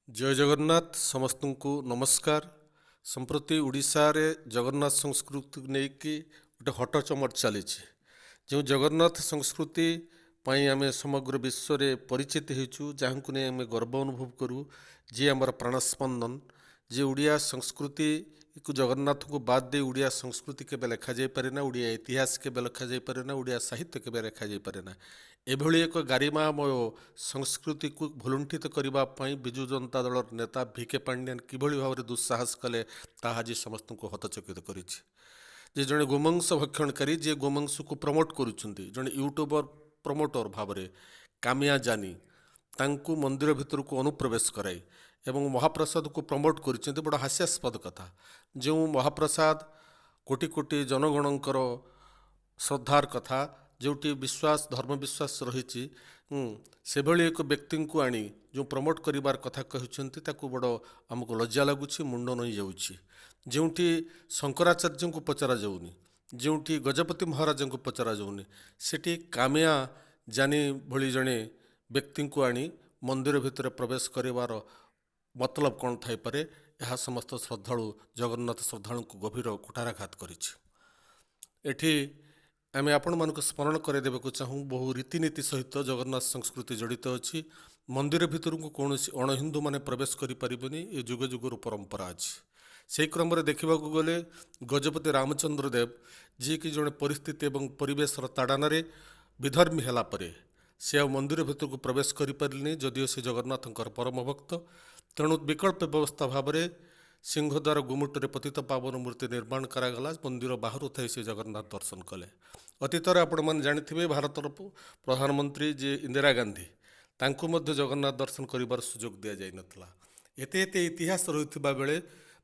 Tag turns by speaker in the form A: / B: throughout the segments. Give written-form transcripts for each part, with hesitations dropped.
A: ଜୟ ଜଗନ୍ନାଥ। ସମସ୍ତଙ୍କୁ ନମସ୍କାର। ସମ୍ପ୍ରତି ଓଡ଼ିଶାରେ ଜଗନ୍ନାଥ ସଂସ୍କୃତିକୁ ନେଇକି ଗୋଟେ ହଟଚମଟ ଚାଲିଛି। ଯେଉଁ ଜଗନ୍ନାଥ ସଂସ୍କୃତି ପାଇଁ ଆମେ ସମଗ୍ର ବିଶ୍ୱରେ ପରିଚିତ ହେଇଛୁ, ଯାହାଙ୍କୁ ନେଇ ଆମେ ଗର୍ବ ଅନୁଭବ କରୁ, ଯିଏ ଆମର ପ୍ରାଣସ୍ପନ୍ଦନ, ଯିଏ ଓଡ଼ିଆ ସଂସ୍କୃତିକୁ, ଜଗନ୍ନାଥଙ୍କୁ ବାଦ ଦେଇ ଓଡ଼ିଆ ସଂସ୍କୃତି କେବେ ଲେଖାଯାଇପାରେ ନା, ଓଡ଼ିଆ ଇତିହାସ କେବେ ଲେଖାଯାଇପାରେ ନା, ଓଡ଼ିଆ ସାହିତ୍ୟ କେବେ ଲେଖାଯାଇପାରେ ନା, ଏଭଳି ଏକ ଗାରିମାମୟ ସଂସ୍କୃତିକୁ ଭୁଲୁଣ୍ଠିତ କରିବା ପାଇଁ ବିଜୁ ଜନତା ଦଳର ନେତା ଭି କେ ପାଣ୍ଡିଆନ କିଭଳି ଭାବରେ ଦୁଃସାହସ କଲେ, ତାହା ଆଜି ସମସ୍ତଙ୍କୁ ହତଚକିତ କରିଛି। ଯେ ଜଣେ ଗୋମାଂସ ଭକ୍ଷଣକାରୀ, ଯିଏ ଗୋମାଂସକୁ ପ୍ରମୋଟ କରୁଛନ୍ତି, ଜଣେ ୟୁଟ୍ୟୁବର ପ୍ରମୋଟର ଭାବରେ କାମିଆ ଜାନି, ତାଙ୍କୁ ମନ୍ଦିର ଭିତରକୁ ଅନୁପ୍ରବେଶ କରାଇ ଏବଂ ମହାପ୍ରସାଦକୁ ପ୍ରମୋଟ କରିଛନ୍ତି, ବଡ଼ ହାସ୍ୟାସ୍ପଦ କଥା। ଯେଉଁ ମହାପ୍ରସାଦ କୋଟି କୋଟି ଜନଗଣଙ୍କର ଶ୍ରଦ୍ଧାର କଥା, ଯେଉଁଠି ବିଶ୍ୱାସ, ଧର୍ମ ବିଶ୍ୱାସ ରହିଛି, ସେଭଳି ଏକ ବ୍ୟକ୍ତିଙ୍କୁ ଆଣି ଯେଉଁ ପ୍ରମୋଟ କରିବାର କଥା କହୁଛନ୍ତି, ତାକୁ ବଡ଼ ଆମକୁ ଲଜ୍ଜା ଲାଗୁଛି, ମୁଣ୍ଡ ନଇଁ ଯାଉଛି। ଯେଉଁଠି ଶଙ୍କରାଚାର୍ଯ୍ୟଙ୍କୁ ପଚରାଯାଉନି, ଯେଉଁଠି ଗଜପତି ମହାରାଜଙ୍କୁ ପଚରାଯାଉନି, ସେଠି କାମିଆ ଜାନି ଭଳି ଜଣେ ବ୍ୟକ୍ତିଙ୍କୁ ଆଣି ମନ୍ଦିର ଭିତରେ ପ୍ରବେଶ କରିବାର ମତଲବ କ'ଣ ଥାଇପାରେ? ଏହା ସମସ୍ତ ଶ୍ରଦ୍ଧାଳୁ, ଜଗନ୍ନାଥ ଶ୍ରଦ୍ଧାଳୁଙ୍କୁ ଗଭୀର କୁଠାରାଘାତ କରିଛି। ଏଠି ଆମେ ଆପଣମାନଙ୍କୁ ସ୍ମରଣ କରାଇଦେବାକୁ ଚାହୁଁ, ବହୁ ରୀତିନୀତି ସହିତ ଜଗନ୍ନାଥ ସଂସ୍କୃତି ଜଡ଼ିତ ଅଛି। ମନ୍ଦିର ଭିତରକୁ କୌଣସି ଅଣହିନ୍ଦୁମାନେ ପ୍ରବେଶ କରିପାରିବେନି, ଏ ଯୁଗ ଯୁଗରୁ ପରମ୍ପରା ଅଛି। ସେହି କ୍ରମରେ ଦେଖିବାକୁ ଗଲେ ଗଜପତି ରାମଚନ୍ଦ୍ର ଦେବ, ଯିଏକି ଜଣେ ପରିସ୍ଥିତି ଏବଂ ପରିବେଶର ତାଡ଼ନାରେ ବିଧର୍ମୀ ହେଲା ପରେ ସେ ଆଉ ମନ୍ଦିର ଭିତରକୁ ପ୍ରବେଶ କରିପାରିଲେନି, ଯଦିଓ ସେ ଜଗନ୍ନାଥଙ୍କର ପରମ ଭକ୍ତ। ତେଣୁ ବିକଳ୍ପ ବ୍ୟବସ୍ଥା ଭାବରେ ସିଂହଦ୍ୱାର ଗୁମୁଟରେ ପତିତ ପାବନ ମୂର୍ତ୍ତି ନିର୍ମାଣ କରାଗଲା। ମନ୍ଦିର ବାହାରୁ ଥାଇ ସେ ଜଗନ୍ନାଥ ଦର୍ଶନ କଲେ। ଅତୀତରେ ଆପଣମାନେ ଜାଣିଥିବେ, ଭାରତର ପ୍ରଧାନମନ୍ତ୍ରୀ ଯିଏ ଇନ୍ଦିରା ଗାନ୍ଧୀ, ତାଙ୍କୁ ମଧ୍ୟ ଜଗନ୍ନାଥ ଦର୍ଶନ କରିବାର ସୁଯୋଗ ଦିଆଯାଇନଥିଲା। ଏତେ ଏତେ ଇତିହାସ ରହିଥିବା ବେଳେ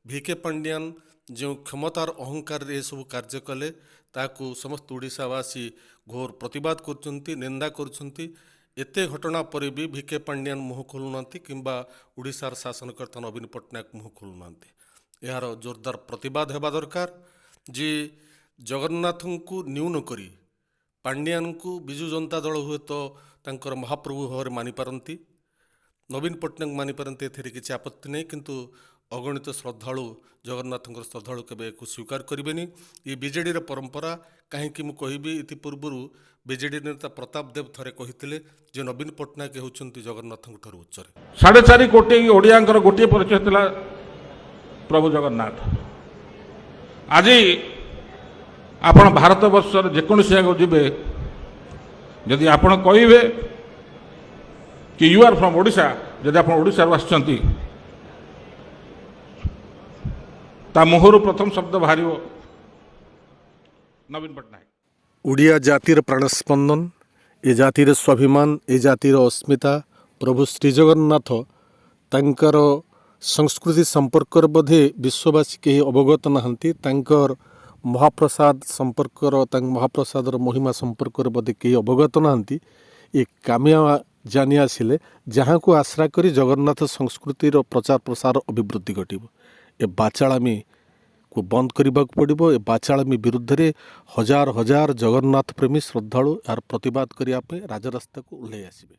A: ଭି କେ ପାଣ୍ଡିଆନ ଯେଉଁ କ୍ଷମତାର ଅହଙ୍କାରରେ ଏସବୁ କାର୍ଯ୍ୟ କଲେ, ତାହାକୁ ସମସ୍ତ ଓଡ଼ିଶାବାସୀ ଘୋର ପ୍ରତିବାଦ କରୁଛନ୍ତି, ନିନ୍ଦା କରୁଛନ୍ତି। ଏତେ ଘଟଣା ପରେ ବି ଭି କେ ପାଣ୍ଡିଆନ ମୁହଁ ଖୋଲୁନାହାନ୍ତି କିମ୍ବା ଓଡ଼ିଶାର ଶାସନକର୍ତ୍ତା ନବୀନ ପଟ୍ଟନାୟକ ମୁହଁ ଖୋଲୁନାହାନ୍ତି। ଏହାର ଜୋରଦାର ପ୍ରତିବାଦ ହେବା ଦରକାର ଯେ ଜଗନ୍ନାଥଙ୍କୁ ନ୍ୟୁନ କରି ପାଣ୍ଡିଆନଙ୍କୁ ବିଜୁ ଜନତା ଦଳ ହୁଏତ ତାଙ୍କର ମହାପ୍ରଭୁ ଭାବରେ ମାନିପାରନ୍ତି, ନବୀନ ପଟ୍ଟନାୟକ ମାନିପାରନ୍ତି, ଏଥିରେ କିଛି ଆପତ୍ତି ନାହିଁ। କିନ୍ତୁ ଅଗଣିତ ଶ୍ରଦ୍ଧାଳୁ, ଜଗନ୍ନାଥଙ୍କର ଶ୍ରଦ୍ଧାଳୁ କେବେ ଏହାକୁ ସ୍ୱୀକାର କରିବେନି। ଏ ବିଜେଡ଼ିର ପରମ୍ପରା। କାହିଁକି ମୁଁ କହିବି, ଇତିପୂର୍ବରୁ ବିଜେଡ଼ି ନେତା ପ୍ରତାପ ଦେବ ଥରେ କହିଥିଲେ ଯେ ନବୀନ ପଟ୍ଟନାୟକ ହେଉଛନ୍ତି ଜଗନ୍ନାଥଙ୍କ ଠାରୁ ଉଚ୍ଚରେ।
B: 4.5 କୋଟି ଓଡ଼ିଆଙ୍କର ଗୋଟିଏ ପରିଚୟ ଥିଲା, ପ୍ରଭୁ ଜଗନ୍ନାଥ। ଆଜି ଆପଣ ଭାରତ ବର୍ଷର ଯେକୌଣସି ଜାଗାକୁ ଯିବେ, ଯଦି ଆପଣ କହିବେ କି "You are from Odisha", ଯଦି ଆପଣ ଓଡ଼ିଶାରୁ ଆସିଛନ୍ତି, ତା ମୁହଁରୁ ପ୍ରଥମ ଶବ୍ଦ ବାହାରିବ ନବୀନ ପଟ୍ଟନାୟକ।
A: ଓଡ଼ିଆ ଜାତିର ପ୍ରାଣସ୍ପନ୍ଦନ, ଏ ଜାତିର ସ୍ୱାଭିମାନ, ଏ ଜାତିର ଅସ୍ମିତା ପ୍ରଭୁ ଶ୍ରୀଜଗନ୍ନାଥ, ତାଙ୍କର ସଂସ୍କୃତି ସମ୍ପର୍କରେ ବୋଧେ ବିଶ୍ୱବାସୀ କେହି ଅବଗତ ନାହାନ୍ତି। ତାଙ୍କର ମହାପ୍ରସାଦ ସମ୍ପର୍କର, ତାଙ୍କ ମହାପ୍ରସାଦର ମହିମା ସମ୍ପର୍କରେ ବୋଧେ କେହି ଅବଗତ ନାହାନ୍ତି। ଏ କାମିଆ ଜାନି ଆସିଲେ, ଯାହାକୁ ଆଶ୍ରା କରି ଜଗନ୍ନାଥ ସଂସ୍କୃତିର ପ୍ରଚାର ପ୍ରସାର, ଅଭିବୃଦ୍ଧି ଘଟିବ, ଏ ବାଚାଳାମୀକୁ ବନ୍ଦ କରିବାକୁ ପଡ଼ିବ। ଏ ବାଚାଳାମୀ ବିରୁଦ୍ଧରେ ହଜାର ହଜାର ଜଗନ୍ନାଥ ପ୍ରେମୀ ଶ୍ରଦ୍ଧାଳୁ ଏହାର ପ୍ରତିବାଦ କରିବା ପାଇଁ ରାଜରାସ୍ତାକୁ ଓହ୍ଲାଇ ଆସିବେ।